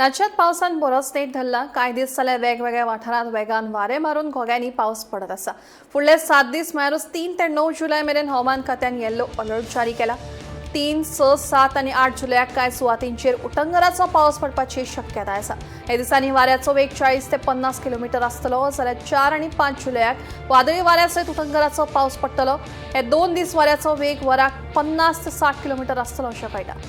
राज्यात पावसान बरोच नेट धरला. कांय दीस जाल्यार वेगवेगळ्या वाठारांत वेगान वारें मारून घोग्यांनी पावस पडत आसा. फुडले 7 दीस म्हळ्यारूच 3 ते 9 जुलय मेरेन हवामान खात्यान येल्लो अलर्ट जारी केला. 3, 6, 7 आनी 8 जुलयाक कांय सुवातींचेर उटंगराचो पावस पडपाची शक्यताय आसा. ह्या दिसांनी वाऱ्याचो वेग 40 ते 50 किलोमिटर आसतलो, जाल्यार 4 आनी 5 जुलयाक वादळी वाऱ्या सयत उटंगराचो पावस पडटलो. हे 2 दीस वाऱ्याचो वेग वराक 50 ते 60 किलोमिटर आसतलो अशें कळटा.